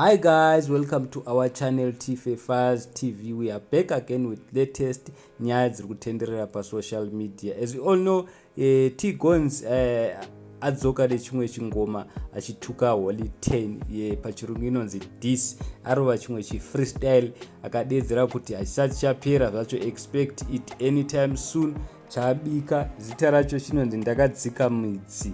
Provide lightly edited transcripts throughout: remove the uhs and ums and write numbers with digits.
Hi guys, welcome to our channel Tfafaz TV. We are back again with latest nyaya dziri kutenderera pasocial media. As you all know, T Gons adzoka nechimwe chingoma achituka Holy 10 pachirungu inonzi diss. Arova chimwe chifreestyle akadedzera kuti hachisati chapera zvacho, expect it anytime soon. Chabika zita racho chinonzi Ndakadzika Midzi.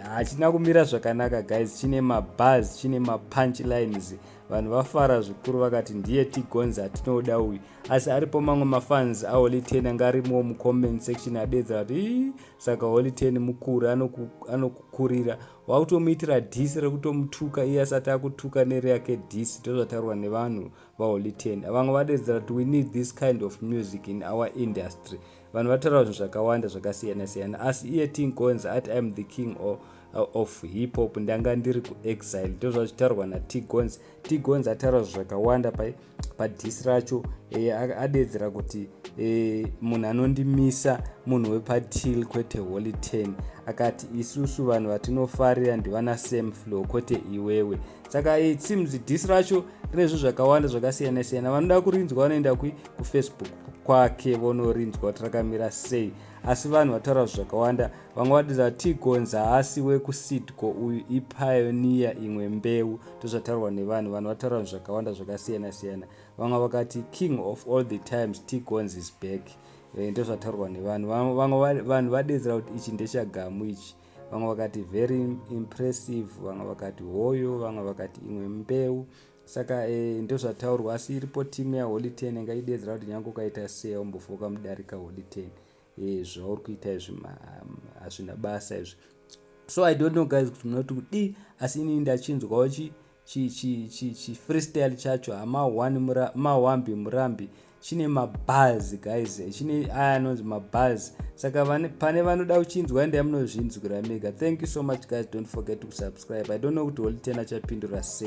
Hachina kumira zvakanaka guys, chine mabars, chine mapunch lines. Vanhu vafara zvikuru, vakati ndiye Ti Gonzi atinoda uyu. Asi aripo mamwe mafans aHoly 10 anga arimo mucomment section adedzera kuti, "Saka Holy 10 mukuru anokukurira, wakutomuitira diss rekutomutuka iye asati akutuka nereyake diss." Ndozvataurwa nevanhu vaHoly 10. Vamwe vadedzera kuti, "We need this kind of music in our industry." Vanhu vataura zvinhu zvakawanda zvakasiyana siyana, asi iye Ti Gonzi ati, "Im the king of hip hop, ndanga ndiri kuexile." Ndozvachitaurwa naTi Gonzi. Ti Gonzi ataura zvinhu zvakawanda padiss racho. Adedzera kuti munhu anondimisa munhu wepatil, kwete Holy 10. Akati isusu vanhu vatinofarira ndivana Same Flow, kwete iwewe. Saka it seems diss racho rine zvinhu zvakawanda zvakasiyana siyana. Vanoda kurinzwa vanoenda kuFacebook kwake vonorinzwa kuti rakamira sei. Asi vanhu vataura zvakawanda. Vamwe vadidza, "Ti Gonzi haasi wekuSeed Co uyu, ipioneer, imwe mbeu." Ndozvataurwa nevanhu. Vanhu vataura zvinhu zvakawanda zvakasiyana siyana. Vamwe vakati, "King of all the times, Ti Gonzi is back." Ndozvataurwa nevanhu. Vamwe vanhu vadedzera kuti ichi ndechagamu ichi. Vamwe vakati, "Very impressive." Vamwe vakati, "Hoyo." Vamwe vakati, "Imwe mbeu." Saka ndozvataurwa. Asi iripo timu yaHoly 10 ingaidedzera kuti nyange ukaita sei, aumbofa ukamudarika Holy 10. Zvauri kuita izvi hazvina basa izvi. So I don't know guys kuti munoti kudii, asi inini ndachinzwawo chifreestyle chacho hamawambi murambi. Chine mabars guys, chine aya anonzi mabars. Saka pane vanoda kuchinzwa, endai munozvinzwira mega. Thank you so much guys, don't forget to subscribe. I don't know kuti Holy 10 achapindura sei.